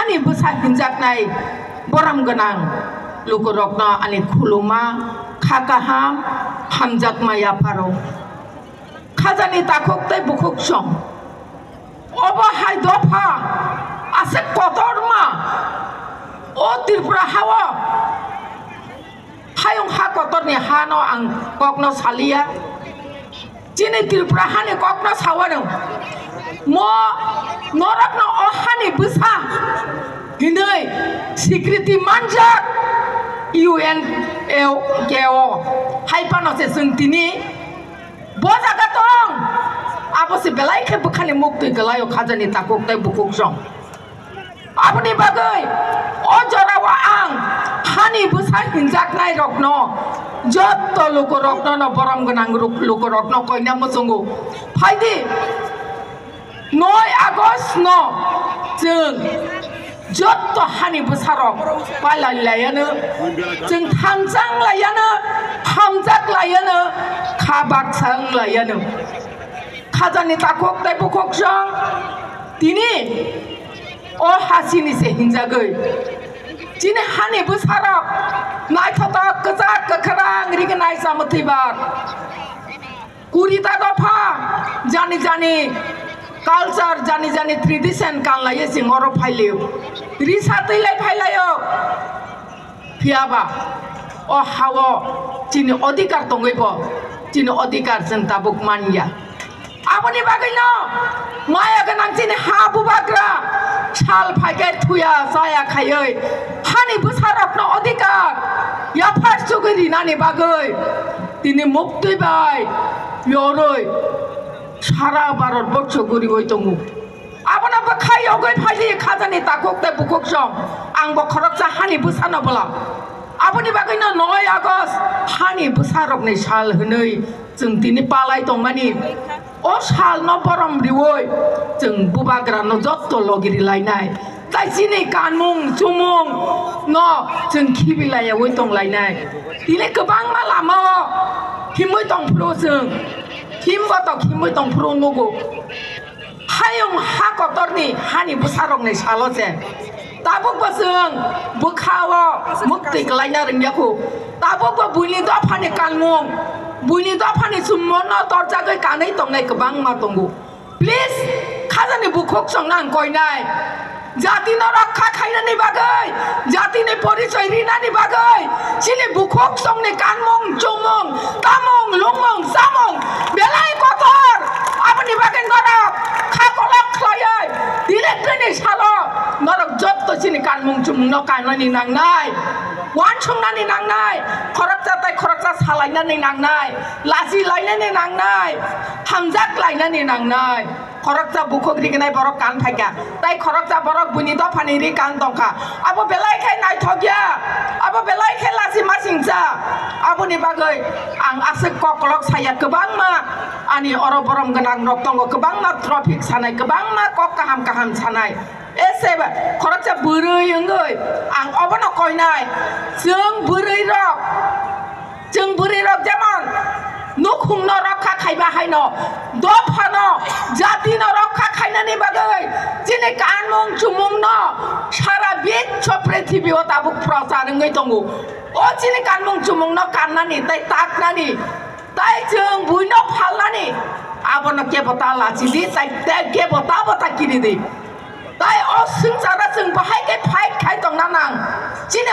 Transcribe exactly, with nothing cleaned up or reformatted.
Ani bwsa hinjaknai borom gwnang lukurokno ani khuluma, kha kaham, hamjakma yapharo. Khajani takhuk tei bukhuk song. Obo hai dopha aswk kotorma o Tripura hao. Hayung ha kotorni hano ang kokno saliya. Chini Tripura hani kokno sawano. Mo norokno o hani bwsa hinwi sikriti manjak U N K O. Hai phano se chwng tini bo jaga tong. Abo se belai khe bwkhani muktwi kwlaio khajani takhuk tei bukhuk song. Aboni bagwi o jorao ang hani bwsa hinjaknai rokno, jotto lukurokno no, borom gwnang ruk-, lukurokno koina muchungo. Phaidi, noi August no chwng jotto hani bwsarok palai laiano, chwng thangjang laiano, hamjak laiano, kha baksa wng laiano. Khajani takhuk tei bukhuk song tini o ha chini se hinjagwi. Chini hani bwsarok naithotok kwchak kwkhrang rignai chamwthwibar. Kurita dopha jani jani culture, jani jani tradition kanlaiwi chwng oro phailio. Risa twilai phailaio. Phiyaba o hao chini odhikar tongwi bo chini odhikar chwng tabuk manya. Aboni bagwino maya gwnang chini ha bubagra sal phaikhe thuya chaya khaiwi hani bwsarokno odhikar yaphar chugwi rinani bagwi tini muktwi bai yorwi sara Bharat borsho guriwi tongo. Abono bwkhai yogwi phaidi khajani takhuk tei bukhuk song. Ang bo khoroksa hani bwsano bwla. Aboni bagwino noi August hani bwsarokni sal hwnwi chwng tini palai tongmani. O salno borom riwi chwng bubagrano jotto logi rilainai. Tai chini kanmung chumung no chwng khibi laiyawi tonglainai. Tini kwbangma lamao himwi tongphuru chwng. Himbo tok himwi tongphuru nugo. Hayung ha kotorni hani bwsarokni salo se tabukbo chwng bwkhao muktwi kwlaina rwngya khu. Tabukbo buini dophani kanmung, buini dophani chumungno torjagwi kanwi tongnai kwbangma tongo. Please, khajani bukhuk songno ang koinai. Jatino rokha khainani bagwi, jatini porichoi rinani bagwi, chini bukhuk songni kanmung, chumung, tamung, lungmung, chamung belai kotor. Aboni bagwi norok kha kolok khlaiwi, direct bini salo norok jotto chini kanmung chumungno kanani nangnai, uansuknani nangnai, khoroksa tai khoroksa salainani nangnai, lachi lainani nangnai, hamjak lainani nangnai. Khoroksa bukhuk rignai borok kan phaikha, tai khoroksa borok buini dophani ri kan tongkha. Abo belai khe naithokya, abo belai khe lachi masingcha. Aboni bagwi ang aswk koklok saya kwbangma, ani oro borom gwnang rok tongo, kwbangma traffic sanai, kwbangma kok kaham kaham sanai. Ese ba, khoroksa bwrwi wngwi ang obono koinai, chwng bwrwi rok. Chwng bwrwi rok jemon nukhung no rokha khaiba haino, dopha no, jati no rokha khainani bagwi chini kanmung chumung no sara biswa prithibi o tabuk prochar wngwi tongo. O chini kanmung chumung no kannani tai taknani, tai chwng buino phalnani, abono kebo ta lachidi, tai, tai kebo ta bo ta kiridi. Tai o swngchara chwng bahai khe fight khai tongna nang. Chini